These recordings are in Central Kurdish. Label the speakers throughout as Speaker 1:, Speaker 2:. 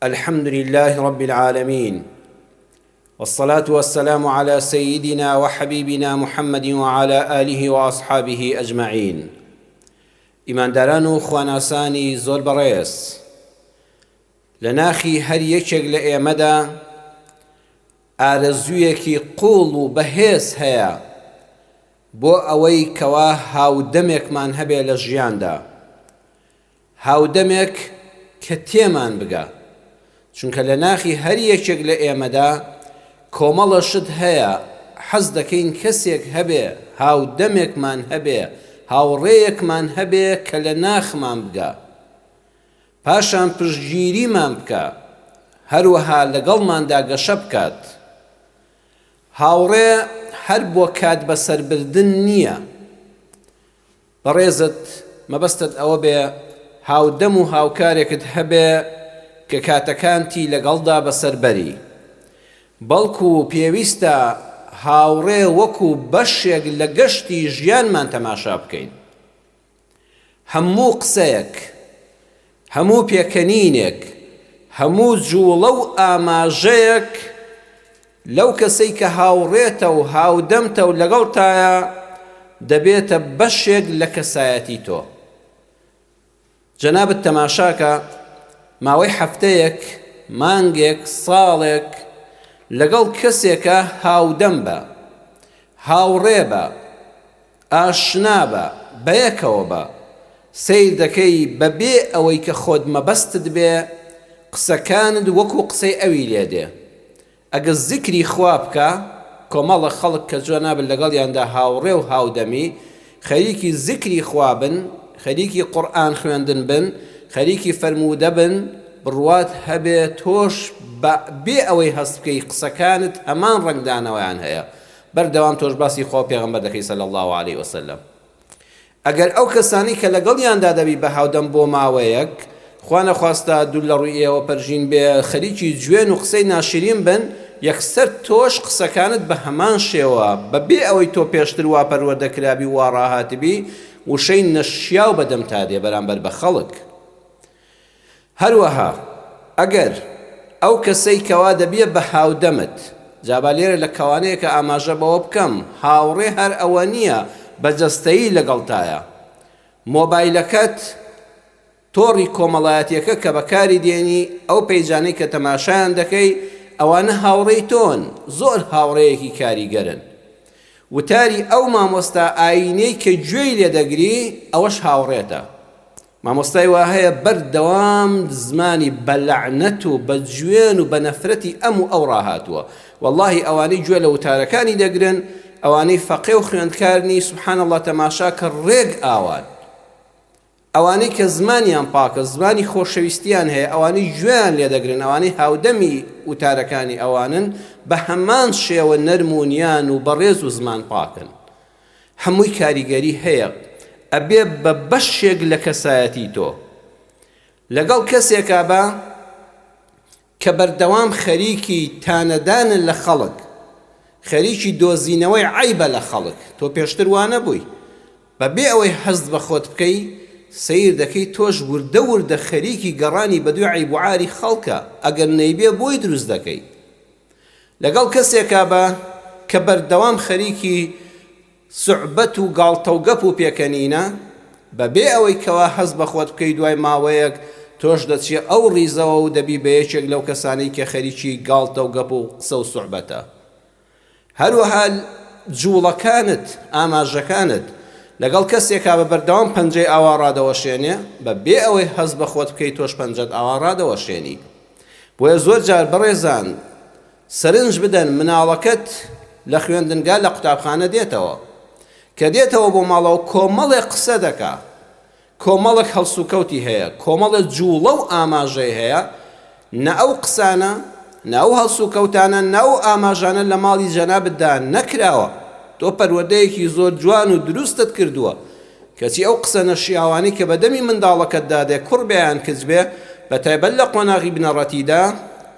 Speaker 1: الحمد لله رب العالمين والصلاة والسلام على سيدنا وحبيبنا محمد وعلى آله وأصحابه أجمعين ئیمانداران و خواناسانی زۆر بەڕێز لە ناخی هەر یەکێک لە ئێمەدا ئارەزوویەکی قوڵ و بەهێز هەیە بۆ ئەوەی کەوا هاودەمێکمان هەبێ لە ژیاندا، هاودەمێک کە تێمان بگا، چونکە لە ناخی هەر یەکێک لە ئێمەدا کۆمەڵە شت هەیە حەز دەکەین کەسێک هەبێ هاودەمێکمان هەبێ، هاوڕێیەکمان هەبێ کە لە ناخمان بگا. پاشان پشتگیریمان بکا، هەروەها لەگەڵماندا گەشە بکات. هاوڕێ هەر بۆ کات بەسەربردن نییە. بەڕێزت مەبەستت ئەوە بێ هاودەم و هاوکارێکت هەبێ کە کاتەکانتی لەگەڵدا بەسەر بەری. بەڵکو پێویستە هاوڕێ وەکو بەشێک لە گەشتی ژیانمان تەماشا بکەین. هەموو قسەیەک، هەموو پێکەنینێک، هەموو جووڵە و ئاماژەیەک لەو کەسەی کە هاوڕێتە و هاودەمتە و لەگەڵتایە دەبێتە بەشێک لە کەسایەتی تۆ. جەنابت تەماشاکە ماوەی هەفتەیەک، مانگێک، ساڵێک لەگەڵ کەسێکا هاودەم بە، هاوڕێ بە، ئاشنا بە، بەیەکەوە بە، سەیر دەکەی بە بێ ئەوەی کە خۆت مەبەستت بێ قسەکانت وەکو قسەی ئەوی لێ دێ. ئەگە زیکری خوا بکا، کۆمەڵە خەڵک کە جەنابت لەگەڵیاندا هاوڕێ و هاودەمی، خەریکی زیکری خوا بن، خەریکی قورئان خوێندن بن، خەریکی فەرموودە بن، بڕوات هەبێ تۆش بە بێ ئەوەی هەست بکەی قسەکانت هەمان ڕەنگدانەوەیان هەیە. بەردەوام تۆش باسی خوا و پێغەمبەر دەکەی صلی اللە علیە وسلم. ئەگەر ئەو کەسانەی کە لەگەڵیاندا دەبی بە هاودەم بۆ ماوەیەک، خوا نەخواستە دوور لە ڕووی ئێوە پەرژین بێ، خەریکی جوێن و قسەی ناشرین بن، یەکسەر تۆش قسەکانت بە هەمان شێوە، بە بێ ئەوەی تۆ پێشتر وا پەروەردە کرابی و وا ڕاهاتبی، وشەی نەشیاو بە دەمتا دێ بەرامبەر بە خەڵک. هەروەها ئەگەر ئەو کەسەی کەوا دەبیە بە هاودەمت، جا با لێرە لە کەوانەیەکا ئاماژە بەوە بکەم، هاوڕێ هەر ئەوە نییە بە جەستەیی لەگەڵتایە، مۆبایلەکەت، تۆڕی کۆمەڵایەتیەکە کە بەکاری دێنی، ئەو پەیجانەی کە تەماشایان دەکەی، ئەوانە هاوڕێی تۆن، زۆر هاوڕێیەکی کاریگەرن. وتاری ئەو مامۆستا ئایینیەی کە گوێی لێ دەگری، ئەوەش هاوڕێتە. مامۆستای وا هەیە بەردەوام زمانی بە لەعنەت و بە جوێن و بە نەفرەتی ئەم و ئەو ڕاهاتووە وەڵاهی ئەوانەی گوێ لە وتارەکانی دەگرن ئەوانەی فەقێ و خوێندکار نی سبحان اللە تەماشا کە ڕێک ئاوان ئەوانەی کە زمانیان پاکە زمانی خۆشەویستیان هەیە ئەوانەی گوێیان لێ دەگرن ئەوانەی هاودەمی وتارەکانی ئەوانن بە هەمان شێوە نەرم و نیان و بەڕێز و زمان پاکن هەمووی کاریگەری هەیە ئەبێ بە بەشێک لە کەسایەتی تۆ لەگەڵ کەسێکا بە کە بەردەوام خەریکی تانەدانە لە خەڵک خەریکی دۆزینەوەی عەیبە لە خەڵک تۆ پێشتر وانەبووی بەبێ ئەوەی هەست بە خۆت بکەی سەیر دەکەی تۆش وردە وردە خەریکی گەڕانی بەدووی عەیب و عاری خەڵکە ئەگەر نەیبێ بۆی دروست دەکەی لەگەڵ کەسێکا بە کە بەردەوام خەریکی سوعبەت و گاڵتەوگەپ و پێکەنینە، بە بێ ئەوەی کەوا هەست بە خۆت بکەی دوای ماوەیەک تۆش دەچیە ئەو ڕیزەوە و دەبی بە یەکێک لەو کەسانەی کە خەریکی گاڵتەوگەپ و قسە و سوعبەتە. هەروەها جوڵەکانت، ئاماژەکانت، لەگەڵ کەسێکا بە بەردەوام پەنجەی ئاوا ڕادەوەشێنێ، بە بێ ئەوەی هەست بە خۆت بکەی تۆش پەنجەت ئاوا ڕادەوەشێنی. بۆیە زۆر جار بەڕێزان سەرنج بدەن مناڵەکەت لە خوێندنگا لە قوتابخانە دێتەوە کە دێتەوە بۆ ماڵەوە کۆمەڵێک قسە دەکا کۆمەڵێک هەڵسوکەوتی هەیە کۆمەڵێک جوڵە و ئاماژەی هەیە نە ئەو قسانە نە ئەو هەڵسوکەوتانە نە ئەو ئاماژانە لە ماڵی جەنابتدا نەکراوە تۆ پەروەردەیەکی زۆر جوان و دروستت کردووە کەچی ئەو قسە نەشیاوانەی کە بە دەمی منداڵەکەتدا دێ کوڕ بێ یان کچ بێ بە تایبەت لە قۆناغی بنەڕەتیدا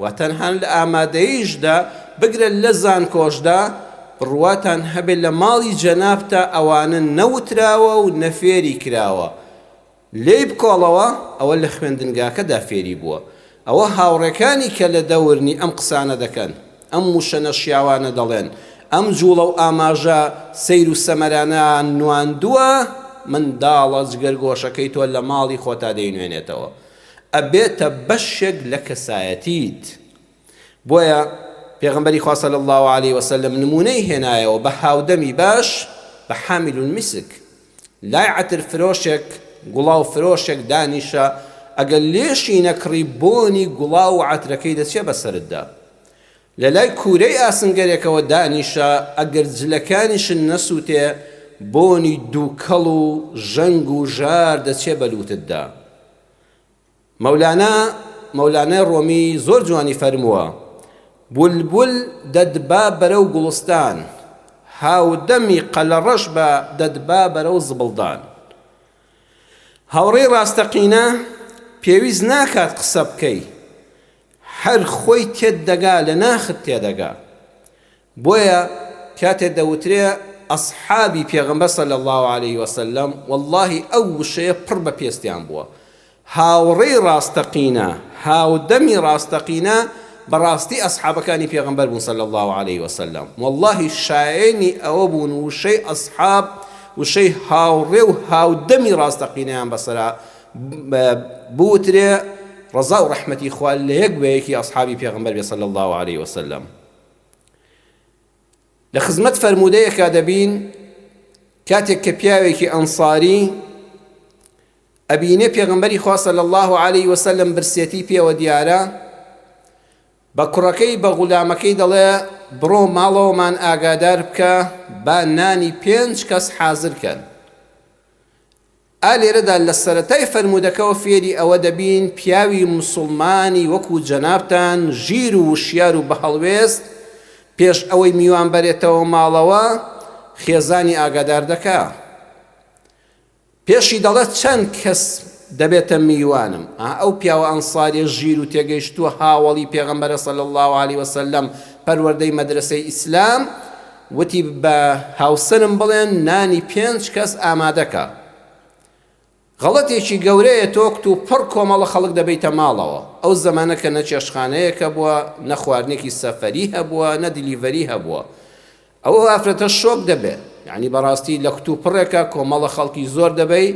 Speaker 1: و تەنها لە ئامادەییشدا بگرە لە زانکۆشدا بڕواتان هەبێ لە ماڵی جەنابتا ئەوانە نەوتراوە و نە فێری کراوە لێی بکۆڵەوە ئەوە لە خوێندنگاکەدا فێری بووە. ئەوە هاوڕێکانی کە لە دەورنی ئەم قسانە دەکەن، ئەم وشە نەشیاوانە دەڵێن، ئەم جوڵە و ئاماژە سەیر و سەمەرانەیان نواندووە، منداڵە جگەرگۆشەکەی تۆ لە ماڵی خۆتا دەینوێنێتەوە. ئەبێتە بەشێک لە کەسایەتیت. بۆیە پێغەمبەری خوا صلی اللە علیە وسلم نمونەی هێنایەوە بە هاودەمی باش بە حامل المسک لای عەتر فرۆشێک گوڵاو فرۆشێک دانیشە ئەگەر لێشی نەکڕی بۆنی گوڵاو و عەترەکەی دەچێ بەسەرتدا لە لای کوورەی ئاسنگەرێکەوە دانیشە ئەگەر جلەکانیشت نەسووتێ بۆنی دووکەڵ و ژەنگ و ژار دەچێ بە لووتتدا. مەولانا مەولانای ڕۆمی زۆر جوانی فەرمووە، بولبول دەتبا بەرەو گوڵستان، هاودەمی قەلەڕەش بە دەتبا بەرەو زبڵدان. هاوڕێی ڕاستەقینە پێویست ناکات قسە بکەی، هەر خۆی تێت دەگا لە ناخت تێدەگا. بۆیە کاتێ دەوترێ ئەسحابی پێغەمبەر صلی اللە علیە وسلم وەڵاهی ئەو وشەیە پڕ بە پێستیان بووە هاوڕێی ڕاستەقینە هاودەمی ڕاستەقینە بەڕاستی ئەسحابەکانی پێغەمبەر بوون صلی اللە علیه وسلم وەڵاهی شایەنی ئەوە بوون وشەی ئەسحاب وشەی هاوڕێ و هاودەمی ڕاستەقینەیان بەسەرا بوترێ ڕەزا و ڕەحمەتی خوا لە یەک بە یەکی ئەسحابی پێغەمبەر بێ صلی اللە علیه وسلم لە خزمەت فەرموودەیەکا دەبین کاتێک کە پیاوێکی ئەنساری ئەبینێ پێغەمبەری خوا صلی الله علیه وسلم برسێتی پێوە دیارە بە کوڕەکەی بە غولامەکەی دەڵێ بڕۆ ماڵەوەمان ئاگادار بکە با نانی پێنج کەس حازر کەن ئا لێرەدا لە سەرەتای فەرموودەکەوە فێری ئەوە دەبین پیاوی موسوڵمانی وەکو جەنابتان ژیر و وشیار و بەهەڵوێست پێش ئەوەی میوان بەرێتەوە ماڵەوە خێزانی ئاگادار دەکا پێشی دەڵێت چەند کەس دەبێتە میوانم ئا ئەو پیاوە ئەنساریە ژیر و تێگەیشتووە هاوەڵی پێغەمبەرە صلی اللە علیه وسلم پەروەردەی مەدرەسەی ئیسلام وتی بە هاوسەرم بڵێن نانی پێنج کەس ئامادەکە. غەڵەتێکی گەورەیە تۆ کتوپڕ کۆمەڵە خەڵک دەبەیتە ماڵەوە. ئەو زەمانە کە نە چێشتخانەیەک هەبووە، نە خواردنێکی سەفەری هەبووە، نە delivery هەبووە. ئەو ئافرەتە شۆک دەبێ. یەعنی بەڕاستی لە کتوپڕێکە کۆمەڵە خەڵکی زۆر دەبەی،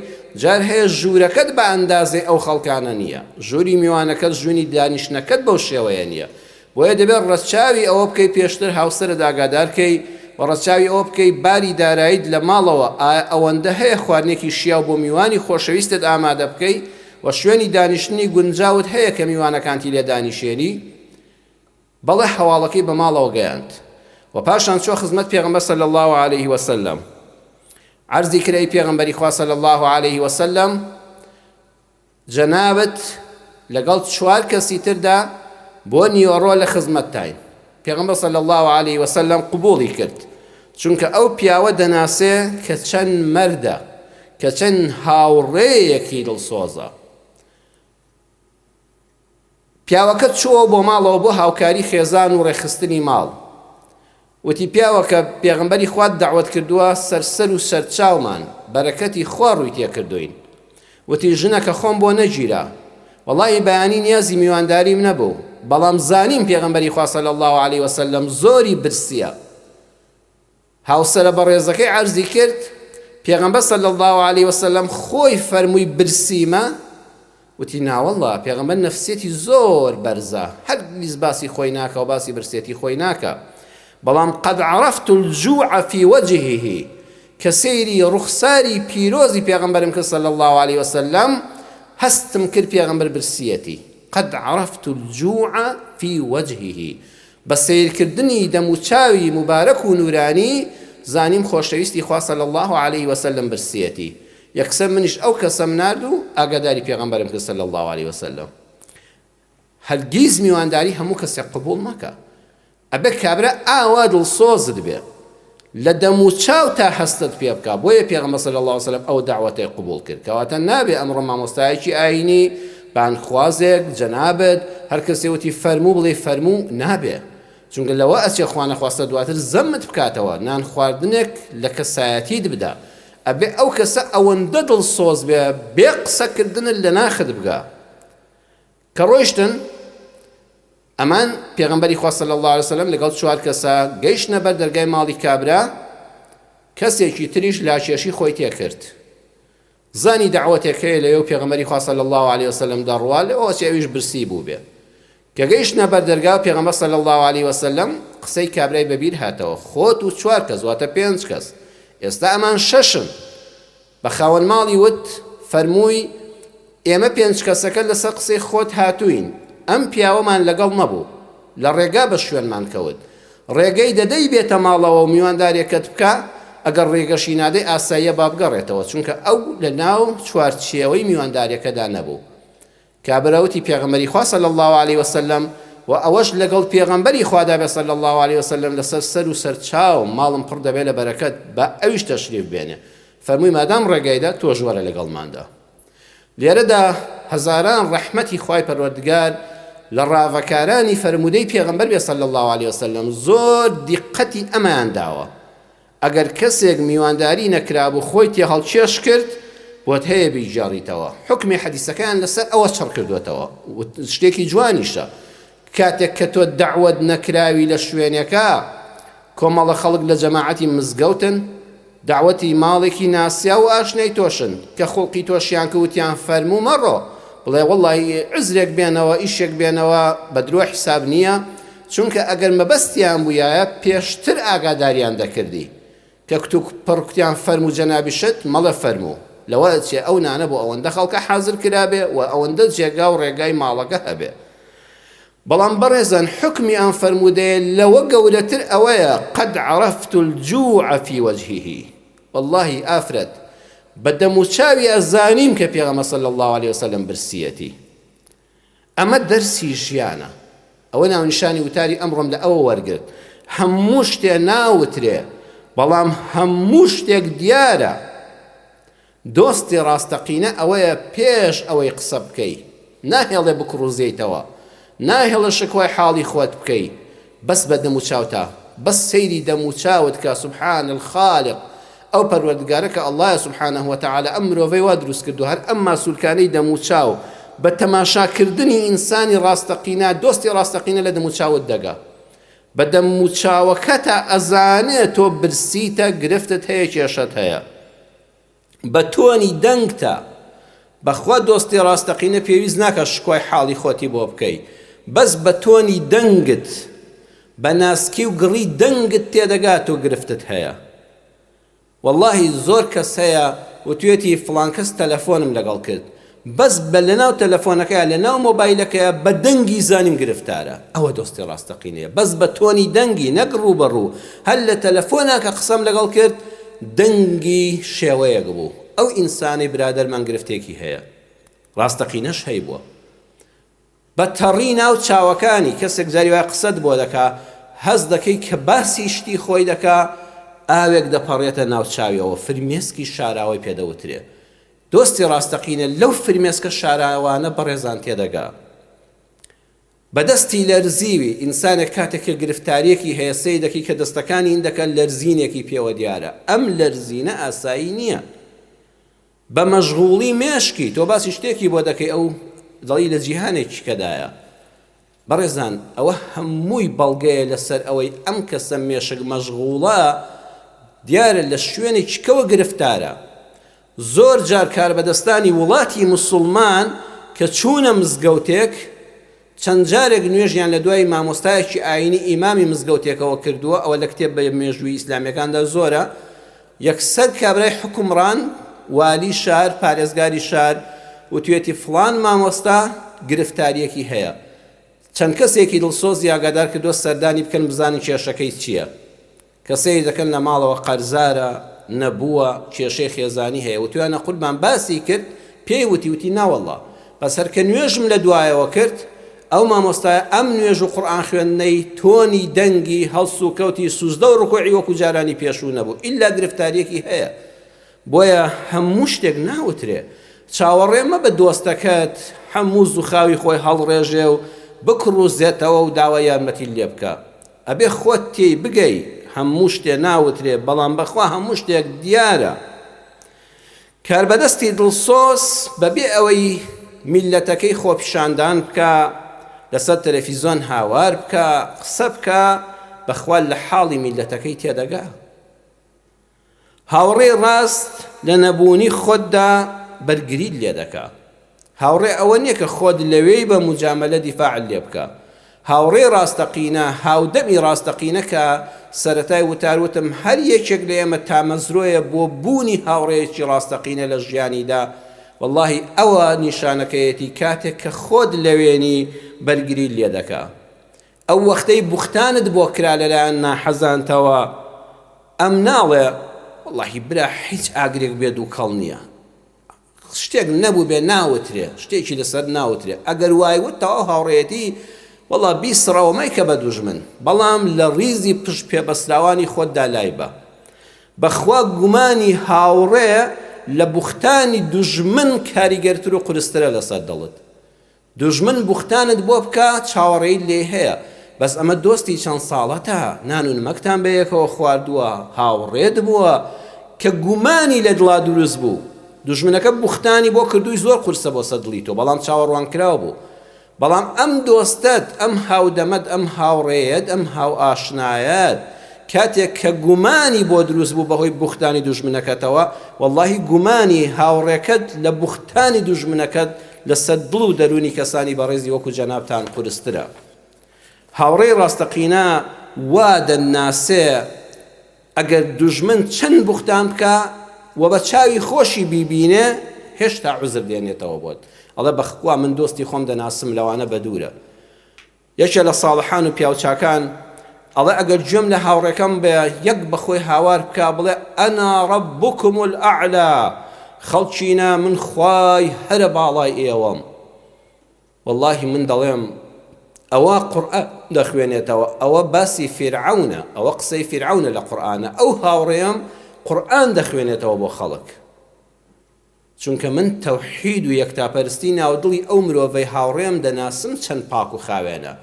Speaker 1: جار هەیە ژوورەکەت بە ئەندازەی ئەو خەڵکانە نییە. ژووری میوانەکەت، ژوونی دانیشتنەکەت بەو شێوەیە نییە. بۆیە دەبێت ڕەچاوی ئەوە بکەی پێشتر هاوسەرت ئاگادار کەی و ڕەچاوی ئەوە بکەی باری داراییت لە ماڵەوە ئایا ئەوەندە هەیە خواردنێکی شیاو بۆ میوانی خۆشەویستت ئامادە بکەی و شوێنی دانیشتنی گونجاوت هەیە کە میوانەکانتی لێ دانیشێنی بەڵێ هەواڵەکەی بە ماڵەوە گەیاند و پاشان چوە خزمەت پێغەمبەر صلی اللە علیه وسلم عەرزی کرد ئەی پێغەمبەری خوا صلی اللە علیه وسلم جەنابت لەگەڵ چوار کەسی تردا بۆ نیوەڕۆ لە خزمەتتاین. پێغەمبەر صلی اللە علیە وسلم قبوڵی کرد، چونکە ئەو پیاوە دەناسێ کە چەند مەردە، کە چەند هاوڕێیەکی دڵسۆزە. پیاوەکە چووەوە بۆ ماڵەوە بۆ هاوکاری خێزان و ڕێکخستنی ماڵ. وتی، پیاوە کە پێغەمبەری خوات دەعوەت کردووە سەر سەر و سەرچاومان، بەرەکەتی خوا ڕووی تێکردووین. وتی، ژنەکە خۆم بۆ نەگیرا. وەڵاهی بەیانی نیازی میوانداریم نەبوو، بەڵام زانیم پێغەمبەری خوا صلی اللە علیە وسلم زۆری برسییە. هاوسەرە بەڕێزەکەی عەرزی کرد، پێغەمبەر صلی اللە علیە وسلم خۆی فەرمووی برسیمە؟ وتی، ناوەڵڵا، پێغەمبەر نەفسیەتی زۆر بەرزە، هەرگیز باسی خۆی ناکا و باسی برسێتی خۆی ناکا، بەڵام قد عرفت الجوع فی وجهه، کە سەیری ڕوخساری پیرۆزی پێغەمبەرم کرد صلی اللە علیە وسلم، هەستم کرد پێغەمبەر برسیەتی، قد عرفت الجوع فی وجهه، بە سەیرکردنی دەموچاوی موبارەک و نورانی زانیم خۆشەویستی خوا صلی اللە علیه وسلم برسیەتی یەکسەر منیش ئەو کەسەم نارد و ئاگاداری پێغەمبەرم کرد صلی اللە علیه وسلم هەرگیز میوانداری هەموو کەسێک قبوڵ مەکە ئەبێ کابرا ئاوا دڵسۆزت بێ لە دەموچاو تا هەستت پێ بکا بۆیە پێغەمبەر صلی اللە علیە وسلم ئەو دەعوەتەی قبوڵ کرد کەواتە نابێ ئەمڕۆ مامۆستایەکی ئاینی بانگخوازێک جەنابت هەر کەسێ وتی فەرموو بڵێی فەرموو نابێ چونکە لەوە ئەچێ خوانەخواستە دواتر زەمت بکاتەوە نان خواردنێک لە کەسایەتیت بدا ئەبێ ئەو کەسە ئەوەندە دڵسۆز بێ بێ قسەکردنت لە ناخت بگا کە ڕۆیشتن. ئەمان پێغەمبەری خوا صلی اللە علیە وسلم لەگەڵ چوار کەسا گەیشتنە بەر دەرگای ماڵی کابرا، کەسێکی تریش لاکێشی خۆی تێکرد. زانی دەعوەتێک هەیە لەوێ و پێغەمبەری خوا صلی اللە علیە وسلم دەڕوا، لەوەچێ ئەویش برسی بووبێ. کە گەیشتنە بەر دەرگا پێغەمبەر صلی اللە علیە وسلم قسەی کابرای بەبیر هاتەوە، خۆت و چوار کەس واتە پێنج کەس، ئێستا ئەمان شەشن. بە خاوەن ماڵی وت، فەرمووی، ئێمە پێنج کەسەکە لەسەر قسەی خۆت هاتووین، ئەم پیاوەمان لەگەڵ نەبوو، لە ڕێگا بە شوێنمان کەوت. ڕێگەی دەدەی بێتە ماڵەوە و میواندارێکەت بکا؟ ئەگەر ڕێگەشی نادەی ئاساییە با بگەڕێتەوە، چونکە ئەو لە ناو چوارچێوەی میواندارێکەدا نەبوو. کابرا وتی پێغەمبەری خوا صلی اللە علیە وسلم و ئەوەش لەگەڵ پێغەمبەری خوادا بێ صلی اللە علیە وسلم لەسەر سەر و سەر چاوم ماڵم پڕ دەبێ لە بەرەکەت با ئەویش تەشریف بێنێ فەرمووی مادام ڕێگای دا تۆش وەرە لەگەڵماندا لێرەدا هەزاران ڕەحمەتی خوای پەروەردگار لە ڕاڤەکارانی فەرموودەی پێغەمبەر بێ صلی اللە علیە وسلم زۆر دیقەتی ئەمەیان داوە ئەگەر کەسێک میوانداری نەکرابوو خۆی تێهەڵکێش کرد بۆت هەیە بیگێڕیتەوە حوکمی حەدیسەکەیان لەسەر ئەوە چڕ کردووەتەوە شتێکی جوانیشە کاتێک کە تۆ دەعوەت نەکراوی لە شوێنێکا کۆمەڵە خەڵک لە جەماعەتی مزگەوتن دەعوەتی ماڵێکی ناسیاو و ئاشنای تۆشن کە خوڵقی تۆشیان کە وتیان فەرموو مەڕۆ بڵێ وەڵڵاهی عوزرێک بێنەوە ئیشێک بێنەوە بە درۆ حیساب نییە چونکە ئەگەر مەبەستیان بوویایە پێشتر ئاگاداریان دەکردی کە کتوپڕ کوتیان فەرموو جەنابیشت مەڵێ فەرموو لەوە ئەچێ ئەو نانە بۆ ئەوەندە خەڵکە حازر کرابێ و ئەوەندە جێگا و ڕێگای ماڵەکە هەبێ بەڵام بەڕێزان حوکمی ئەم فەرموودەیە لەوە گەورەتر ئەوەیە قد عرفت الجوع فی وجهه واللهی ئافرەت بە دەموچاوی ئەزانیم کە پێغەمبەر صلی الله علیه وسلم برسیەتی ئەمە دەرسی ژیانە. ئەوە ناونیشانی وتاری ئەمڕۆم لە ئەوە وەرگرت. هەموو شتێ ناوترێ، بەڵام هەموو شتێک دیارە. دۆستی ڕاستەقینە ئەوەیە پێش ئەوەی قسە بکەی، ناهێڵێ بکڕوزێیتەوە، ناهێڵێ شکوای حاڵی خۆت بکەی، بەس بە دەموچاوتا، بەس سەیری دەموچاوت کە سبحان الخالق ئەو پەروەردگارە کە اللە یە سبحانە وتعالی ئەم مرۆڤەی وا دروست کردوە هەر ئەم ماسولکانەی دەموچاو بە تەماشا کردنی ئینسانی ڕاستەقینە دۆستی ڕاستەقینە لە دەموچاوت دەگا بە دەموچاوەکەتا ئەزانێ تۆ برسیتە گرفتت هەیە کێشەت هەیە. بە تۆنی دەنگتە. بەخوا دۆستی ڕاستەقینە پێویست ناکا شکوای حاڵی خۆتی بۆ بکەی بەس بە تۆنی دەنگت بە ناسکی و گڕی دەنگت تێدەگا تۆ گرفتت هەیە وەڵاهی زۆر کەس هەیە وتوێتی فڵان کەس تەلەفۆنم لەگەڵ کرد بەس بە لەناو تەلەفۆنەکەیا لەناو مۆبایلەکەیا بە دەنگی زانیم گرفتارە ئەوە دۆستی ڕاستەقینەیە بەس بە تۆنی دەنگی نەک ڕوو بە ڕوو هەر لە تەلەفۆنا کە قسەم لەگەڵ کرد دەنگی شێوەیەک بوو ئەو ئینسانەی برادەرمان گرفتێکی هەیە ڕاستەقینەش هەیبووە بە تەڕی ناو چاوەکانی کەسێک جاری وایە قسەت بۆ دەکا هەست دەکەی کە باسی شتی خۆی دەکا ئاوێک دەپەڕێتە ناو چاویەوە فرمێسکی شاراوەی پێ دەوترێ دۆستی ڕاستەقینە لەو فرمێسکە شاراوانە بەڕێزان تێدەگا. بە دەستی لەرزیوی، ئینسانێک کاتێک کە گرفتارییەکی هەیە سەیر دەکەی کە دەستەکانی هیندەکە لەرزینێکی پێوە دیارە. ئەم لەرزینە ئاسایی نییە. بە مەشغوڵی مێشکی، تۆ باسی شتێکی بۆ دەکەی ئەو دەڵی لە جیهانێکی کەدایە. بەڕێزان ئەوە هەمووی بەڵگەیە لەسەر ئەوەی ئەم کەسە مێشک مەشغوڵە دیارە لە شوێنێکی کەوە گرفتارە. زۆر جار کاربەدەستانی وڵاتی موسوڵمان کە چوونە مزگەوتێک چەند جارێک نوێژیان لە دوای مامۆستایەکی ئایینی ئیمامی مزگەوتێکەوە کردووە ئەوە لە کتێب بە مێژووی ئیسلامیەکاندا زۆرە یەکسەر کابرای حوکمڕان والی شار پارێزگاری شار وتوێتی فڵان مامۆستا گرفتاریەکی هەیە چەند کەسێکی دڵسۆزی ئاگادار کردووە سەردانی بکەن بزانن کێشەکەی چییە کە سەیر دەکەن لە ماڵەوە قەرزارە، نەبووە، کێشەی خێزانی هەیە، وتویانە قوربان باسی کرد، پێی وتی، وتی ناوەڵڵا، بەس هەر کە نوێژم لە دوایەوە کرد، ئەو مامۆستایە ئەم نوێژ و قورئان خوێندنەی، تۆنی دەنگی، هەڵسوکەوتی، سوجدە و ڕکوعی وەکو جارانی پێشوو نەبوو، ئیلا گرفتاریەکی هەیە. بۆیە هەموو شتێک ناوترێ. چاوەڕێ مەبە دۆستەکەت هەموو زوخاوی خۆی هەڵڕێژێ و بکڕوزێتەوە و داوای یارمەتیت لێ بکا. ئەبێ خۆت تێی بگەی هەموو شتێ ناوترێ بەڵام بەخوا هەموو شتێک دیارە. کاربەدەستی دڵسۆز بەبێ ئەوەی میللەتەکەی خۆپیشاندان بکا. لەسەر تەلەفیزۆن هاوار بکا، قسە بکا، بەخوا لە حاڵی میللەتەکەی تێدەگا. هاوڕێی ڕاست لە نەبوونی خۆتدا بەرگریت لێ دەکا. هاوڕێ ئەوە نییە کە خۆت لەوێی بە موجامەلە دیفاعت لێ بکا. هاوڕێی ڕاستەقینە، هاودەمی ڕاستەقینە کە سەرەتای وتار وتم هەر یەکێک لە ئێمە تامەزرۆیە بۆ بوونی هاوڕێیەکی ڕاستەقینە لە ژیانیدا، وەڵاهی ئەوە نیشانەکەیەتی کاتێک کە خۆت لەوێنی بەرگریت لێ دەکا. ئەو وەختەی بوختانت بۆ کرا لەلایەن ناحەزانتەوە ئەم ناڵێ وەڵاهی برا هیچ ئاگرێک بێ دووکەڵ نییە شتێک نەبووبێ ناوترێ شتێکی لەسەر ناوترێ ئەگەر وای وت تەواو هاوڕێیەتی وەڵا بیسڕەوە مەیکە بە دوژمن بەڵام لە ڕیزی پشت پێبەستراوانی خۆتدا لای بە بەخوا گومانی هاوڕێ لە بوختانی دوژمن کاریگەرتر و قورسترە لەسەر دڵت دوژمن بوختانت بۆ بکا چاوەڕێیت لێی هەیە بەس ئەمە دۆستی چەند ساڵەتە نان و نمەکتان بەیەکەوە خواردووە هاوڕێت بووە کە گومانی لە دڵا دروست بوو دوژمنەکە بوختانی بۆ کردووی زۆر قورسە بۆ سەر دڵی تۆ بەڵام چاوەڕوانکراو بوو بەڵام ئەم دۆستەت ئەم هاودەمەت ئەم هاوڕێیەت ئەم هاوئاشنایەت کاتێک کە گومانی بۆ دروست بوو بەهۆی بوختانی دوژمنەکەتەوە وەڵاهی گومانی هاوڕێکەت لە بوختانی دوژمنەکەت لەسەر دڵ و دەروونی کەسانی بەڕێزی وەکو جەنابتان قورسترە. هاوڕێی ڕاستەقینە وا دەناسێ ئەگەر دوژمن چەند بوختان بکا و بە چاوی خۆشی بیبینێ هێشتا عوزر دێنێتەوە بۆت ئەڵێ بەخوا من دۆستی خۆم دەناسم لەوانە بەدوورە. یەکێ لە ساڵحان و پیاوچاکان ئەڵێ ئەگەر گوێم لە هاوڕێکەم بێ یەک بە خۆی هاوار بکا بڵێ انا ربکم الاعلی خەڵکینە من خوای هەرە باڵای ئێوەم وەڵاهی من دەڵێم ئەوە قورئان دەخوێنێتەوە ئەوە باسی فیرعەونە ئەوە قسەی فیرعەونە لە قورئانە ئەو هاوڕێم قورئان دەخوێنێتەوە بۆ خەڵک چونکە من تەوحید و یەکتاپەرستی ناو دڵی ئەو مرۆڤەی هاوڕێم دەناسم چەند پاک و خاوێنە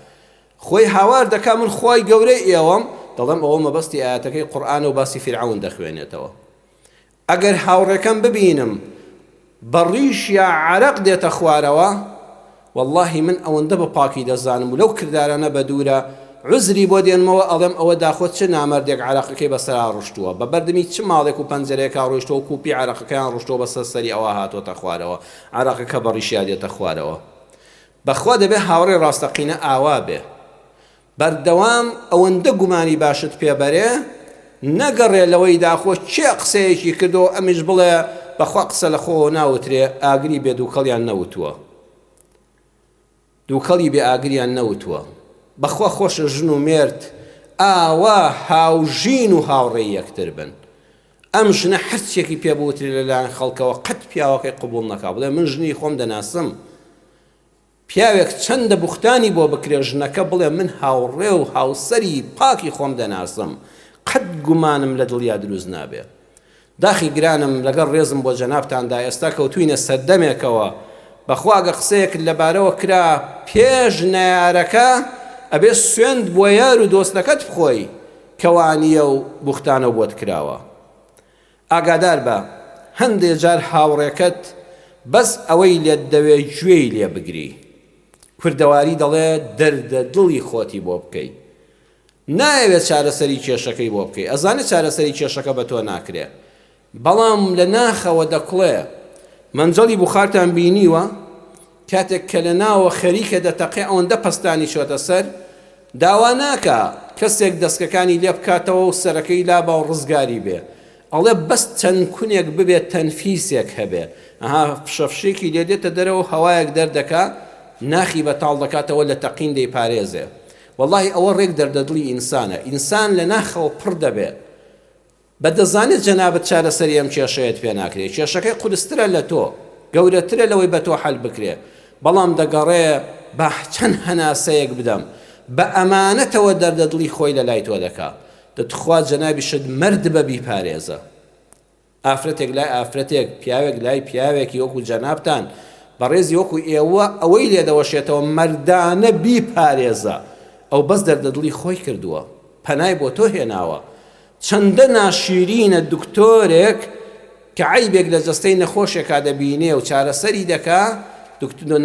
Speaker 1: خۆی هاوار دەکا من خوای گەورەی ئێوەم دەڵێم ئەوە مەبەستی ئایەتەکەی قورئانە و باسی فیرعەون دەخوێنێتەوە ئەگەر هاوڕێکەم ببینم بە ڕیشیا عەرەق دێتە خوارەوە وەڵاهی من ئەوەندە بە پاکی دەزانم و لەو کردارانە بەدوورە عوزری بۆ دێنمەوە ئەڵێم ئەوە داخۆ چ نامەردێک عەرەقەکەی بەسەرا ڕشتووە بە بەردمی چ ماڵێک و پەنجەرەیەکا ڕۆیشتووە و کوپی عەرەقەکەیان ڕشتووە بەسەر سەری ئەوا هاتۆتە خوارەوە عەرەقەکە بە ڕیشیا دێتە خوارەوە بەخوا دەبێ هاوڕێ ڕاستەقینە ئاوا بێ بەردەوام ئەوەندە گومانی باشت پێ بەرێ نەگەڕێ لەوەی داخۆ کێ قسەیەکی کردووە ئەمیش بڵێ بەخوا قسە لە خۆوە ناوترێ ئاگری بێ دووکەڵیان نەوتووە دووکەڵی بێ ئاگریان نەوتووە بەخوا خۆشە ژن و مێرد ئاوا هاوژین و هاوڕێی یەکتر بن ئەم ژنە هەرچیەکی پێ بوترێ لەلایەن خەڵکەوە قەت پیاوەکەی قبوڵ نەکا بڵێ من ژنی خۆم دەناسم پیاوێک چەندە بوختانی بۆ بکرێ ژنەکە بڵێ من هاوڕێ و هاوسەری پاکی خۆم دەناسم قەت گومانم لە دڵیا دروست نابێ. داخی گرانم لەگەڵ ڕێزم بۆ جەنابتاندا ئێستا کەوتوینە سەردەمێکەوە بەخوا گە قسەیەکت لەبارەوە کرا پێش نەیارەکە ئەبێ سوێند بۆ یار و دۆستەکەت بخۆی کە وانیە و بوختانەو بۆت کراوە. ئاگادار بە، هەندێ جار هاوڕێکەت بەس ئەوەی لێت دەوێ گوێی لێ بگری. کوردەواری دەڵێ دەردە دڵی خۆتی بۆ بکەی. نایەوێ چارەسەری کێشەکەی بۆ بکەی، ئەزانێ چارەسەری کێشەکە بە تۆ ناکرێ، بەڵام لە ناخەوە دەکوڵێ. مەنجەڵی بوخارتان بینیوە؟ کاتێک کە لە ناوە خەریکە دەتەقێ ئەوەندە پەستانی چۆتە سەر، داوا ناکا کەسێک دەسکەکانی لێ بکاتەوە و سەرەکەی لابا و ڕزگاری بێ. ئەڵێ بەس چەند کونێک ببێ تەنفیسێک هەبێ. ئەها فشەفشێکی لێ دێتە دەرەوە و هەوایەک دەردەکا ناخی بەتاڵ دەکاتەوە لە تەقین دەیپارێزێ. وەڵاهی ئەوە ڕێک دەردەدڵی ئینسانە. ئینسان لە ناخەوە پڕ دەبێ. بە دەزانێت جەنابت چارەسەری ئەم کێشەیەت پێ ناکرێ، کێشەکەی قورسترە لە تۆ، گەورەترە لەوەی بە تۆ حەل بکرێ، بەڵام دەگەڕێ با چەند هەناسەیەک بدەم، بە ئەمانەتەوە دەردە دڵی خۆی لە لای تۆ دەکا، دە تخوا جەنابیشت مەرد بە بیپارێزە. ئافرەتێک لای ئافرەتێک، پیاوێک لای پیاوێکی وەکو جەنابتان، بەڕێزی وەکو ئێوە ئەوەی لێ دەوەشێتەوە مەردانە بیپارێزە، ئەو بەس دەردە دڵی خۆی کردووە، پەنای بۆ تۆ هێناوە، چەندە ناشیرینە دکتۆرێک کە عەیبێک لە جەستەی نەخۆشێکا دەبینێ و چارەسەری دەکا.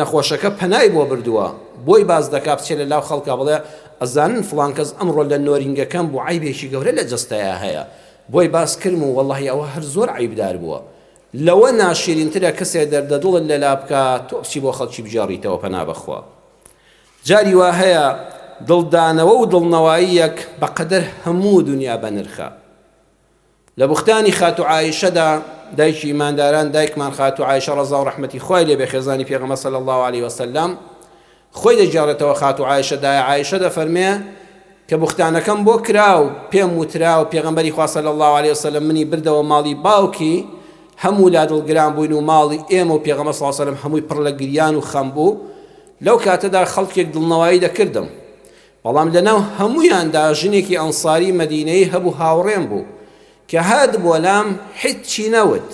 Speaker 1: نەخۆشەکە پەنای بۆ بردووە بۆی باس دەکا بچێ لە لاو خەڵکا بڵێ ئەزانن فڵان کەس ئەمڕۆ لە نۆرینگەکەم بوو عەیبێکی گەورە لە جەستەیا هەیە بۆی باس کرم و وەڵاهی ئەوە هەر زۆر عەیبدار بووە لەوە ناشیرینترە کەسێ دەردە دڵت لەلا بکا تۆ بچی بۆ خەڵکی بگێڕیتەوە پەنا بەخوا جاری وا هەیە دڵدانەوە و دڵنەواییەک بەقەدەر هەموو دنیا بەنرخە لە بوختانی خاتوو عائیشەدا، دایکی ئیمانداران، دایکمان خاتوو عائیشە ڕەزا و ڕەحمەتی خوای لێ بێ خێزانی پێغەمبەر صلی اللە علیە وسلم خۆی دەگێڕێتەوە خاتوو عائیشە دایە عائیشە دەفەرمێ کە بوختانەکەم بۆ کرا و پێم وترا و پێغەمبەری خوا صلی اللە علیە وسلم منی بردەوە ماڵی باوکی هەموو لا دڵگران بووین و ماڵی ئێمە و پێغەمبەر صلی اللە علیە وسلم هەمووی پڕ لە گریان و خەم بوو لەو کاتەدا خەڵکێک دڵنەوایی دەکردم بەڵام لەناو هەموویاندا ژنێکی ئەنساری مەدینەیی هەبوو هاوڕێم بوو، کە هات بۆ لام هیچی نەوت،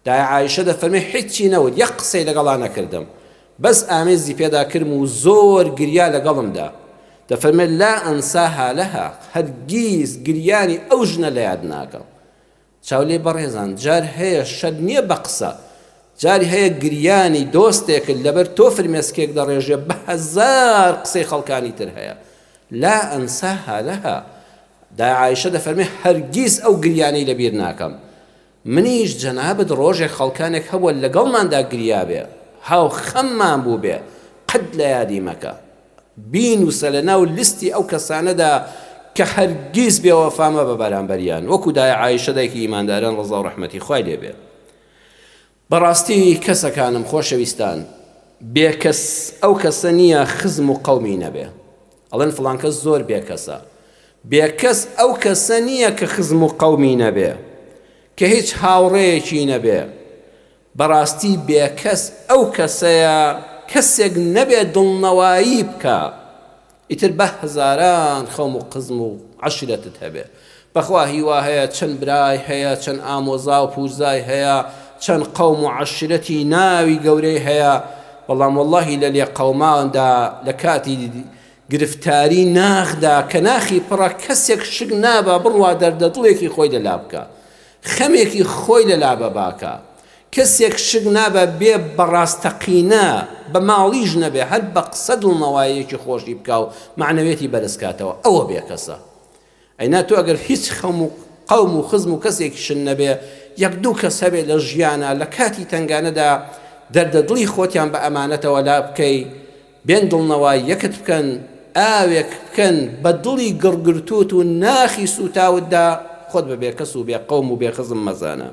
Speaker 1: دایە عائیشە دەفەرمێ هیچی نەوت یەک قسەی لەگەڵا نەکردم، بەس ئامێزی پێدا کرم و زۆر گریا لەگەڵمدا، دەفەرمێ لا انساها لها هەرگیز گریانی ئەو ژنە لەیاد ناکەم. چاو لێ بەڕێزان جار هەیە شەرت نیە بە قسە جاری هەیە گریانی دۆستێکت لەبەر تۆ فرمێسکێک دەڕێژێ بە هەزار قسەی خەڵکانی تر هەیە لا انساها لها دایە عایشە دەفەرمێ هەرگیز ئەو گریانەی لەبیر ناکەم منیش جەنابت ڕۆژێک خەڵکانێک هەبووە لەگەڵماندا گریابێ هاوخەممان بووبێ قەت لە یادی مەکە بینوسە لە ناو لیستی ئەو کەسانەدا کە هەرگیز بێ وەفا مەبە بەرامبەریان وەکو دایە عائیشە دایکی ئیمانداران ڕەزا و ڕەحمەتی خوای لێ بێ. بەڕاستی کەسەکانم خۆشەویستان بێکەس ئەو کەسە نییە خزم و قەومی نەبێ ئەڵێن فڵان کەس زۆر بێکەسە بێکەس ئەو کەسە نییە کە خزم و قەومی نەبێ کە هیچ هاوڕێیەکی نەبێ بەڕاستی بێکەس ئەو کەسەیە کەسێک نەبێ دڵنەوایی بکا ئیتر بە هەزاران خەم و قزم و عەشرەتت هەبێ بەخوا هیوا هەیە چەند برای هەیە چەند ئامۆزا و پورزای هەیە چەند قەوم و عەشرەتی ناوی گەورەی هەیە بەڵام وەڵاهی لە لێقەوماندا لە کاتی گرفتاری ناخدا کە ناخی پڕە کەسێک شک نابا بڕوا دەردە دڵێکی خۆی لەلا بکا خەمێکی خۆی لەلا بەباکە. کەسێک شک نابا بێ بە ڕاستەقینە بە ماڵیش نەبێ هەر بە قسە دڵنەواییەکی خۆشی بکا و مەعنەویەتی بەرز کاتەوە ئەوە بێکەسە. ئەینا تۆ ئەگەر هیچ خەم و قەوم و خزم و کەسێکیشت نەبێ یەک دوو کەس هەبێ لە ژیانا لە کاتی تەنگانەدا دەردە دڵی خۆتیان بە ئەمانەتەوە لا بکەی بێن دڵنەواییەکت بکەن، ئاوێک بکەن بە دڵی گڕگرتووت و ناخی سووتاوتدا، خۆت بە بێکەس و بێ قەوم و بێ خزم مەزانە.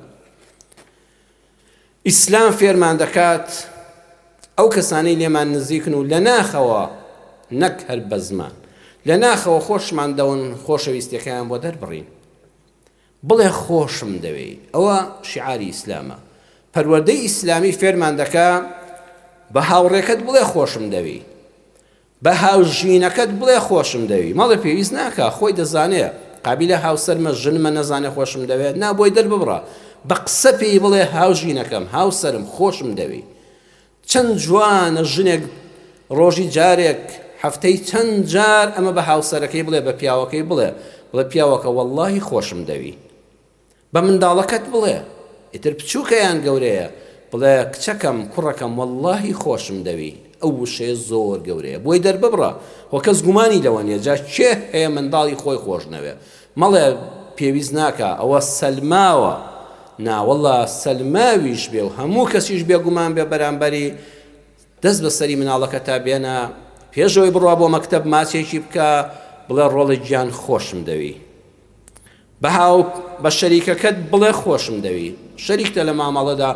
Speaker 1: ئیسلام فێرمان دەکات ئەو کەسانەی لێمان نزیکن و لە ناخەوە نەک هەر بە زمان، لە ناخەوە خۆشمان دەون خۆشەویستیەکەیان بۆ دەربڕین. بڵێ خۆشم دەوێی ئەوە شیعاری ئیسلامە پەروەردەی ئیسلامی فێرمان دەکا بە هاوڕێکەت بڵێ خۆشم دەوێی بە هاوژینەکەت بڵێ خۆشم دەوی مەڵێ پێویست ناکا خۆی دەزانێ قابیلە هاوسەرمە ژنمە نەزانێ خۆشم دەوێت نا بۆی دەرببڕە بە قسە پێی بڵێ هاوژینەکەم هاوسەرم خۆشم دەوێی چەند جوانە ژنێک ڕۆژی جارێک هەفتەی چەند جار ئەمە بە هاوسەرەکەی بڵێ بە پیاوەکەی بڵێ بڵێ پیاوەکە وەڵڵاهی خۆشم دەوی بە منداڵەکەت بڵێ ئیتر بچووکە یان گەورەیە بڵێ کچەکەم کوڕەکەم وەڵڵاهی خۆشم دەوی ئەو وشەیە زۆر گەورەیە بۆی دەرببڕە خۆ کەس گومانی لەوە نییە جا کێ هەیە منداڵی خۆی خۆش نەوێ مەڵێ پێویست ناکا ئەوە سەلماوە ناوەڵا سەلماویش بێ و هەموو کەسیش بێگومان بێ بەرامبەری دەست بەسەری مناڵەکەتا بێنە پێشەوەی بڕوا بۆ مەکتەب ماچێکی بکە بڵێ ڕۆڵە گیان خۆشم دەوی بە هاو بە شەریکەکەت بڵێ خۆشم دەوی شەریکتە لە مامەڵەدا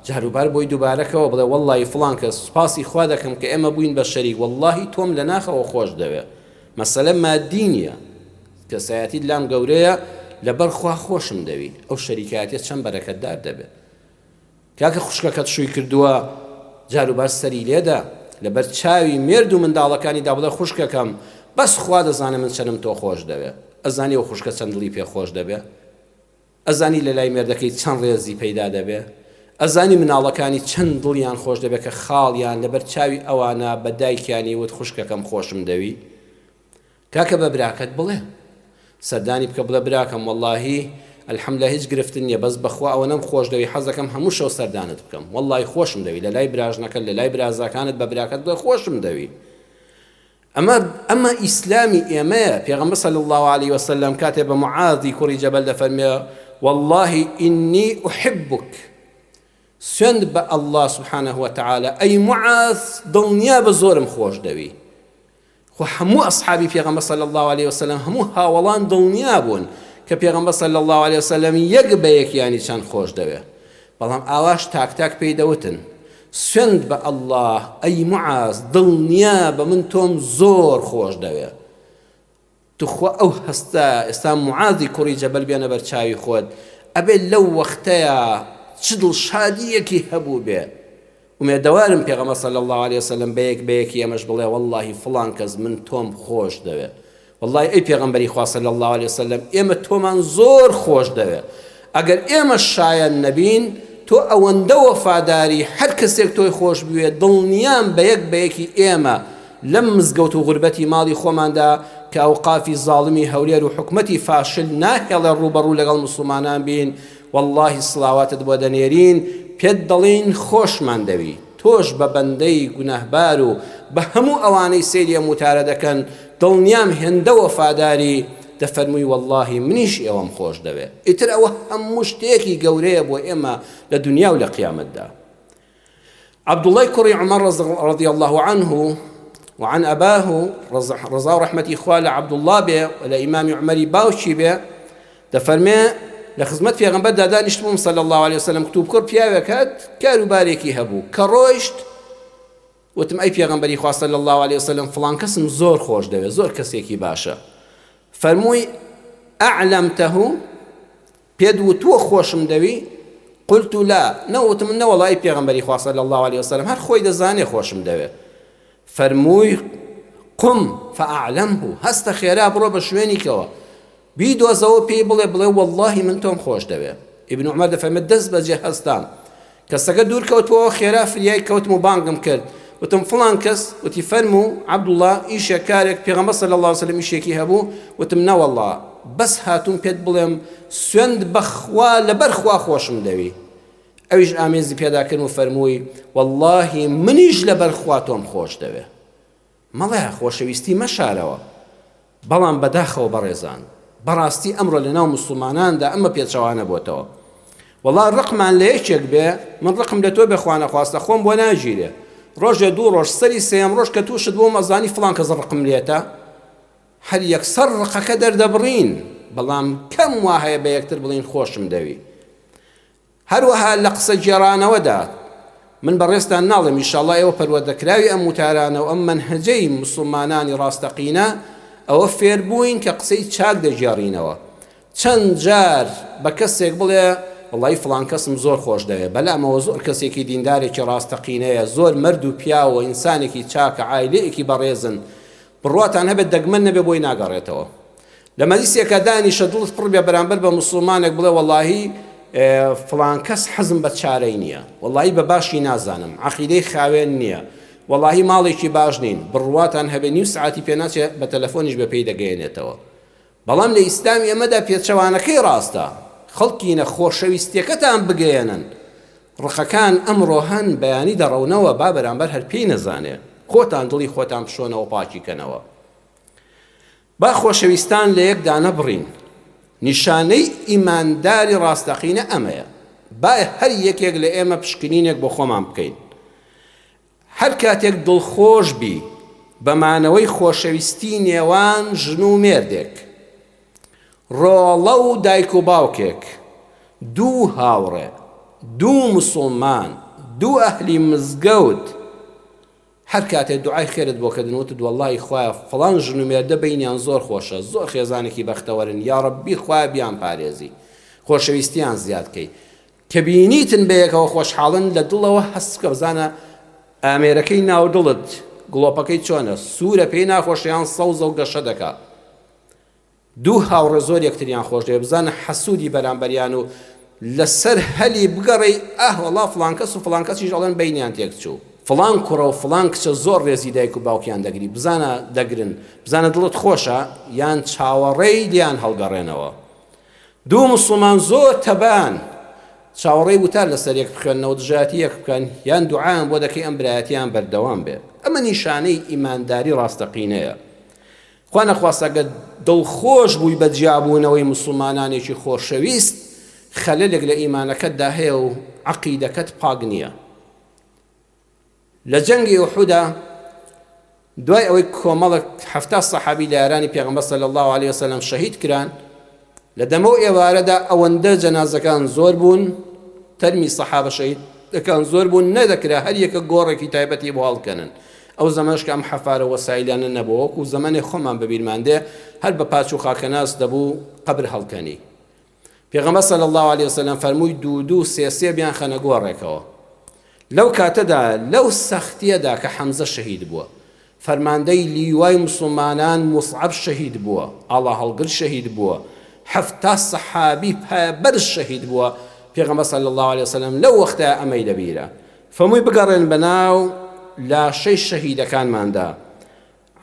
Speaker 1: جاروبار بۆی دووبارەکەوە بڵێ وەڵڵی فڵان کەس سوپاسی خوا دەکەم کە ئێمە بووین بە شەریک وەڵڵاهی تۆم لە ناخەوە خۆش دەوێ مەسەلە مادی نییە کەسایەتیت لام گەورەیە لەبەر خوا خۆشم دەوی ئەو شەریکایەتیە چەند بەرەکەتدار دەبێ کاکە خوشکەکەت شووی کردووە جاروبار سەری لێدە لەبەر چاوی مێرد و منداڵەکانی دا بڵێ خوشکەکەم بەس خوا دەزانێ من چەنم تۆ خۆش دەوێ ئەزانی ئەو خوشکە چەند دڵی پێ خۆش دەبێ ئەزانی لە لای مێردەکەی چەند ڕێزی پەیدا دەبێ ئەزانی مناڵەکانی چەند دڵیان خۆش دەبێ کە خاڵیان لەبەر چاوی ئەوانە بە دایکیانی وت خوشکەکەم خۆشم دەوی کاکە بە براکەت بڵێ سەردانی بکە بڵێ براکەم وەڵاهی. الحمدللە هیچ گرفت نیە بەس بەخوا ئەوەنەم خۆش دەوێی حەز دەکەم هەموو شەو سەردانت بکەم وەڵڵاهی خۆشم دەوێی لەلای براژنەکەت لەلای برازاکانت بە براکەت بڵێ خۆشم دەوێی ئەمە ئەمە ئیسلامی ئێمەیە پێغەمبەر صلی اللە علیه وسلم کاتێ بە معاذی کوڕی جەبەل دەفەرمێ والله ئینی احبک سوێند بە اللە سبحانە وتعالی ئەی معاذ دڵنیابە زۆرم خۆش دەوی خۆ هەموو ئەسحابی پێغەمبەر صلی اللە علیه وسلم هەموو هاوەڵان دڵنیا بوون کە پێغەمبەر صلی اللە علیه وسلم یەک بە یەکیانی چەند خۆش دەوێ بەڵام ئاواش تاک تاک پێی دەوتن سوێند بە اللە ئەی معاذ دڵنیا بە من تۆم زۆر خۆش دەوێ توخوا ئەو هەستە ئێستا معاذی کوڕی جەبەل بێنە بەر چاوی خۆت ئەبێ لەو وەختەیا چ دڵشادیەکی هەبووبێ ئومێدەوارم پێغەمبەر صلی اللە علیە وسلم بە یەک بە یەکی ئێمەش بڵێ وەڵڵاهی فڵان کەس من تۆم خۆش دەوێ وەڵڵاهی ئەی پێغەمبەری خوا صلی اللە علیە وسلم ئێمە تۆمان زۆر خۆش دەوێ ئەگەر ئێمەش شایەن نەبین تۆ ئەوەندە وەفاداری هەر کەسێک تۆی خۆش بوێ دڵنیام بە یەک بە یەکی ئێمە لەم مزگەوت و غوربەتی ماڵی خۆماندا کە ئەوقافی زاڵمی هەولێر و حکومەتی فاشل ناهێڵێ ڕووبەڕوو لەگەڵ موسڵمانان بین وەڵڵاهی سڵاواتت بۆ دەنێرین پێت دەڵێین خۆشمان دەوی تۆش بە بەندەی گوناهبار و بە هەموو ئەوانەی سەیری ئەم وتارە دەکەن دڵنیام هێندە وەفاداری دەفەرمووی وەڵڵاهی منیش ئێوەم خۆش دەوێ ئیتر ئەوە هەموو شتێکی گەورەیە بۆ ئێمە لە دونیا و لە قیامەتدا. عەبدوڵای کوڕی عومەر رضی اللە عنه وعن أباه ڕەزا و ڕەحمەتی خوا لە عەبدوڵڵا بێ و لە ئیمامی عومەری باوکی بێ دەفەرمێ لە خزمەت پێغەمبەردا دانیشتبووم صلی الله علیه وسلم کتوپکڕ پیاوێک هات کاروبارێکی هەبوو کە ڕۆیشت وتم ئەی پێغەمبەری خوا صلی الله علیه وسلم فڵان کەسم زۆر خۆش دەوێت زۆر کەسێکی باشە فەرمووی ئەعلەمتەه پێت وتووە خۆشم دەوی؟ قلت لا، نە وتم نەوەڵا ئەی پێغەمبەری خوا صلی اللە علیە وسلم هەر خۆی دەزانێ خۆشم دەوێ. فەرمووی، قم فاعلمه، هەستە خێرا بڕۆ بە شوێنیکەوە بیدۆزەوە پێی بڵێ بڵێ وەڵڵاهی من تۆم خۆش دەوێ. ئیبن عومەر دەفەرمێت دەست بەجێ هەستام کەسەکە دوور کەوتبووەوە خێرا فریای کەوتم و بانگم کرد وتم فڵان کەس وتی فەرموو عەبدوڵڵا ئیشێک کارێک پێغەمبەر صلی اللە علیه وسلم ئیشێکی هەبوو وتم نەوەڵڵا بەس هاتووم پێت بڵێم سوێند بەخوا لەبەر خوا خۆشم دەوی ئەویش ئامێزی پێدا کردم و فەرمووی وەڵڵاهی منیش لەبەر خوا تۆم خۆش دەوێ مەڵێ خۆشەویستی مەشارەوە. بەڵام بەداخەوە بەڕێزان بەڕاستی ئەمڕۆ لەناو موسڵماناندا ئەمە پێچەوانە بۆتەوە. وەڵا ڕقمان لە یەکێک بێ من ڕقم لە تۆ بێ خوانەخواستە خۆم بۆ ناگیرێ ڕۆژێ دوو ڕۆژ سەری سێیەم ڕۆژ کە تووشت بووم ئەزانی فڵان کەس ڕقم لێتە هەر یەکسەر ڕقەکە دەردەبڕین بەڵام کەم وا هەیە بە یەکتر بڵین خۆشم دەوی هەروەها لە قسە گێڕانەوەدا، من بەڕێزتان ناڵێم ئیشاڵڵا ئێوە پەروەردەکراوی ئەم وتارانە و ئەم مەنهەجەی موسڵمانانی ڕاستەقینە، ئەوە فێربووین کە قسەی چاک دەگێڕینەوە. چەند جار بە کەسێک بڵێ وەڵایی فڵان کەسم زۆر خۆش دەوێ، بەلامەوە زۆر کەسێکی دیندارێکی ڕاستەقینەیە، زۆر مەرد و پیاوە، ئینسانێکی چاکە، عایلەیەکی بەڕێزن، بڕواتان هەبێت دەگمەن نەبێ بۆی ناگەڕێتەوە. لە مەجلیسێکا دانیشە دڵت پڕ بێ بەرامبەر بە موسڵمانێک بڵێ وەڵاهی فڵان کەس حەزم بە چارەی نییە وەڵاهی بە باشی نازانم عەقیدەی خاوێن نییە وەڵاهی ماڵێکی باش نین بڕواتان هەبێ نیو سعاتی پێ ناچێ بە تەلەفۆنیش بە پێی دەگەیەنێتەوە بەڵام لە ئیسلامی ئەمەدا پێچەوانەکەی ڕاستە خەڵکینە خۆشەویستیەکەتان بگەیەنن ڕقەکان ئەمڕۆ هەن بەیانی دەڕەونەوە با بەرامبەر هەر پێی نەزانێ خۆتان دڵی خۆتان بشۆنەوە پاکی کەنەوە با خۆشەویستان لە یەک دانەبڕین، نیشانەی ئیمانداری ڕاستەقینە ئەمەیە، با هەر یەکێک لە ئێمە پشکنینێک بۆ خۆمان بکەین، هەر کاتێک دڵخۆش بی بە مانەوەی خۆشەویستی نێوان ژن و مێردێک، ڕۆڵە و دایک و باوکێک، دوو هاوڕێ، دوو موسوڵمان، دوو ئەهلی مزگەوت، هەر کاتێ دوعای خێرت بۆ کردن وتت وەڵاهی خوایە فڵان ژن و مێردە بەینیان زۆر خۆشە زۆر خێزانێکی بەختەوەرن یاڕەبی خوایە بیان پارێزی خۆشەویستیان زیاد کەی کە بینیتن بەیەکەوە خۆشحاڵن لە دڵەوە هەست بکە بزانە ئامێرەکەی ناو دڵت گڵۆپەکەی چۆنە سوورە پێی ناخۆشە یان سەوزە و گەشە دەکا دوو هاوڕێ زۆر یەکتریان خۆش دەوێت بزانە حەسوودی بەرامبەریان و لەسەر هەلی بگەڕێی ئاه وەڵا فڵان کەس و فڵان کەسیش ئەڵێن بەینیان تێک چوو. فڵان کوڕە و فڵان کچە زۆر ڕێزی دایک و باوکیان دەگری بزانە دەگرن بزانە دڵت خۆشە یان چاوەڕێی لێیان هەڵگەڕێنەوە. دوو موسڵمان زۆر تەبان چاوەڕێی وتار لەسەر یەک بخوێننەوە دژایەتی یەک بکەن یان دوعایان بۆ دەکەی ئەم برایەتیان بەردەوام بێ ئەمە نیشانەی ئیمانداری ڕاستەقینەیە خوا نەخواستە گەر دڵخۆش بووی بە جیابوونەوەی موسڵمانانێکی خۆشەویست خەلەلێک لە ئیمانەکەتدا هەیە و عەقیدەکەت پاک نییە لە جەنگی ئوحودا دوای ئەوەی کۆمەڵک 70 سەحابی لە یارانی پێغەمبەر صلی الله علیه وسلم شەهید کران لە دەمە و ئێوارەدا ئەوەندە جەنازەکان زۆر بوون تەرمی سەحابە شەهیدەکان زۆر بوون نەدەکرا هەر یەکە گۆڕێکی تایبەتی بۆ هەڵکەنن ئەو زەمەنەش کە ئەم حەفارە وەسایلانە نەبوو وەکو زەمەنێ خۆمان بەبیرمان دێ هەر بە پاچ و خاکەناس دەبوو قەبر هەڵکەنی پێغەمبەر صلی اللە علیە وسلم فەرمووی دوو دوو سێ سێ بیانخەنە گۆڕێکەوە. لەو کاتەدا لەو سەختیەدا کە حەمزە شەهید بووە، فەرماندەی لیوای موسڵمانان موسعەب شەهید بووە، ئاڵاهەڵگر شەهید بووە، 70 سەحابی پایە بەرز شەهید بووە، پێغەمبەر صلی اللە علیە وسلم لەو وەختە ئەمەی لەبیرە. فەرمووی بگەڕێن بەناو لاشەی شەهیدەکانماندا،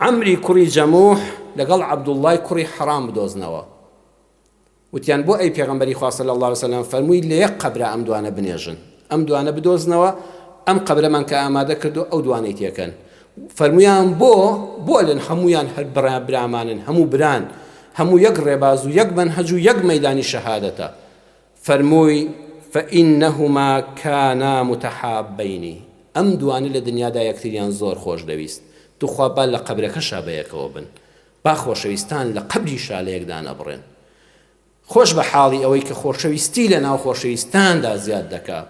Speaker 1: عەمری کوڕی جەموح لەگەڵ عەبدوڵڵای کوڕی حەرام بدۆزنەوە. وتیان، بۆ ئەی پێغەمبەری خوا صلی اللە علیە وسلم؟ فەرمووی، لە یەک قەبرا ئەم دوانە بنێژن، ئەم دوانە بدۆزنەوە، ئەم قەبرەمان کە ئامادە کردووە ئەو دوانەی تێکەن. فەرموویان، بۆ؟ بۆ ئەلێن هەموویان هەر برا برامانن، هەموو بران، هەموو یەک ڕێباز و یەک مەنهەج و یەک مەیدانی شەهادەتە. فەرمووی، فإنهما کانا متحابین، ئەم دوانە لە دنیادا یەکتریان زۆر خۆش دەویست، توخوا با لە قەبرەکەشا بەیەکەوە بن. با خۆشەویستان لە قەبریشا لە یەک دانەبڕێن. خۆش بە حاڵی ئەوەی کە خۆشەویستی لە ناو خۆشەویستاندا زیاد دەکا.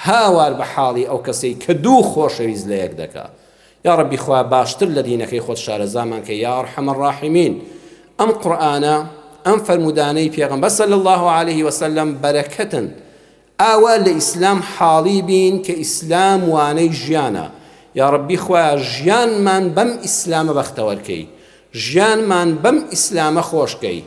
Speaker 1: هاوار بە حاڵی ئەو کەسەی کە دوو خۆشەویست لە یەک دەکا. یا ڕەبی خوایە باشتر لە دینەکەی خۆت شارەزامان کەی یا ارحم الراحمین. ئەم قورئانە، ئەم فەرموودانەی پێغەمبەر صلی اللە علیه وسلم بەرەکەتن. ئاوا لە ئیسلام حاڵی بین کە ئیسلام وانەی ژیانە یاڕەبی خوایە ژیانمان بەم ئیسلامە بەختەوەر کەی ژیانمان بەم ئیسلامە خۆش کەی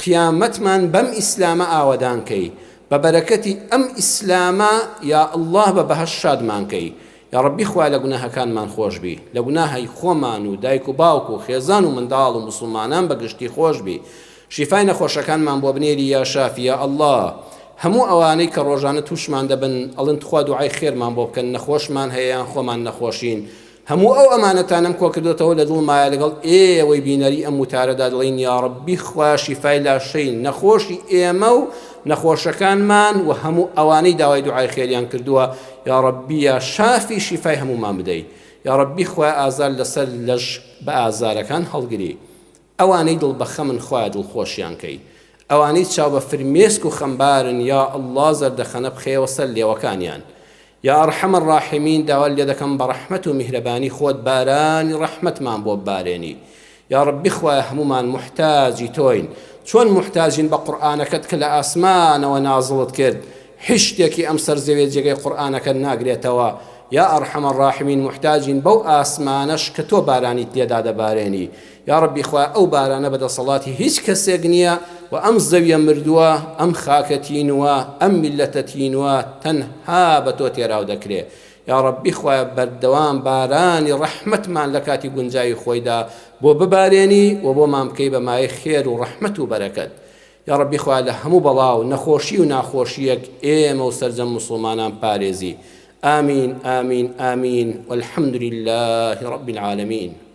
Speaker 1: قیامەتمان بەم ئیسلامە ئاوەدان کەی بە بەرەکەتی ئەم ئیسلامە یا اللە بە بەهەشت شادمان کەی یاڕەبی خوایە لە گوناهەکانمان خۆش بی لە گوناهەی خۆمان و دایک و باوک و خێزان و منداڵ و موسڵمانان بە گشتی خۆش بی شیفای نەخۆشەکانمان بۆ بنێری یا شافی یا اللە هەموو ئەوانەی کە ڕۆژانە توشمان دەبن ئەڵێن تخوا دوعای خێرمان بۆ بکەن نەخۆشمان هەیە یان خۆمان نەخۆشین هەموو ئەو ئەمانەتانەم کۆکردۆتەوە لە دڵمایە لەگەڵ ئێوەی بینەری ئەم وتارەدا دەڵێین یاڕەبی خوایە شیفای لاشەی نەخۆشی ئێمە و نەخۆشەکانمان و هەموو ئەوانەی داوای دوعای خێریان کردووە یاڕەبی یا شافی شیفای هەموومان بدەی یاڕەبی خوایە ئازار لەسەر لەش بە ئازارەکان هەڵگری ئەوانەی دڵ بەخەمن خوایە دڵخۆشیان کەی ئەوانەی چاو بە فرمێسک و خەمبارن یا اللە زەردەخەنە بخەیەوە سەر لێوەکانیان یا ارحم الراحمین داوات لێ دەکەم بە ڕەحمەت و میهرەبانی خۆت بارانی ڕەحمەتمان بۆ ببارێنی یا ڕەبی خوایە هەموومان موحتاجی تۆین چۆن موحتاجین بە قورئانەکەت کە لە ئاسمانەوە نازڵت کرد هیچ شتێکی ئەم سەر زەویە جێگەی قورئانەکەت ناگرێتەوە یا ارحم الراحمین موحتاجین بەو ئاسمانەش کە تۆ بارانیت لێدا دەبارێنی یاڕەبی خوایە ئەو بارانە بە دەسەڵاتی هیچ کەسێک نییە و ئەم زەویە مردووە ئەم خاکە تینووە ئەم میللەتە تینووە تەنها بە تۆ تێراو دەکرێ یاڕەبی خوایە بەردەوام بارانی ڕەحمەتمان لە کاتی گونجاوی خۆیدا بۆ ببارێنی و بۆمان بکەی بە مایەی خێر و ڕەحمەت و بەرەکەت یاڕەبی خوایە لە هەموو بەڵا و نەخۆشی و ناخۆشیەک ئێمە و سەرجەم موسڵمانان پارێزی آمین آمین آمین والحمد لله رب العالمین.